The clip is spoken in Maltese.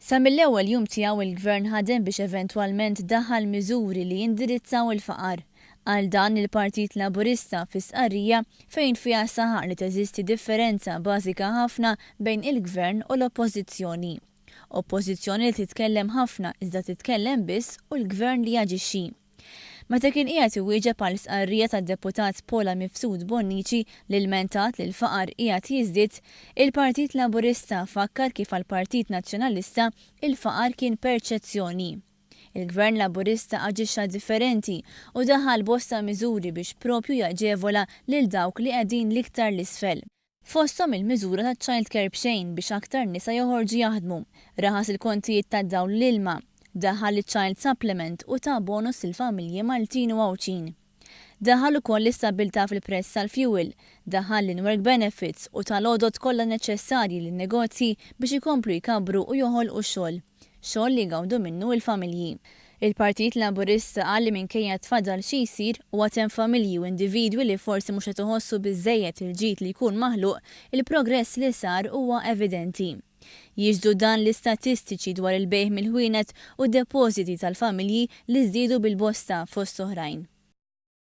Sa mill-ewwel jum tiegħu il-Gvern ħadem biex eventwalment daħal miżuri li jindirizzaw il-faqar. Għal dan il-Partit Laburista fi stqarrija fejn fiha saħaq li teżisti differenza bażika ħafna bejn il-Gvern u l-Oppożizzjoni. Oppożizzjoni li titkellem ħafna iżda titkellem biss u l-Gvern li jaġixxi. Meta kien qiegħed iwieġeb għal stqarrija tad-deputat Paula Mifsud Bonnici li lmentat li l-faqar qiegħed jiżdied, il-Partit Laburista fakkar kif għall-Partit Nazzjonalista il-faqar kien perċezzjoni. Il-Gvern Laburista aġixxa differenti u daħal bosta miżuri biex propju jaġevola lil dawk li qegħdin l-iktar 'l isfel. Fosthom il-miżura ta' childcare b'xejn biex aktar nisa joħorġu jaħdmu, raħas il-kontijiet tad-dawl u l-ilma, daħal iċ-child supplement u ta bonus lill-familji Maltin u Għawdxin. Daħal ukoll l-istabbiltà fil-prezz tal-fuel, daħal l-in-work benefits u ta l-għodod kollha neċessarji lin-negozji biex ikomplu jkabbru u joħolqu x-xogħol. Xogħol li jgawdu minnu l-familji. Il-Partit Laburista qal li minkejja tfadal xi jsir u għad hemm familji u individwi li forsi mhux qed iħossu biżżejjed il-ġid li jkun maħluq, il-progress li sar huwa evidenti. Jixhdu dan l-istatistiċi dwar il-bejgħ mill-ħwienet u d-depożiti tal-familji li żdiedu bil-bosta fost oħrajn.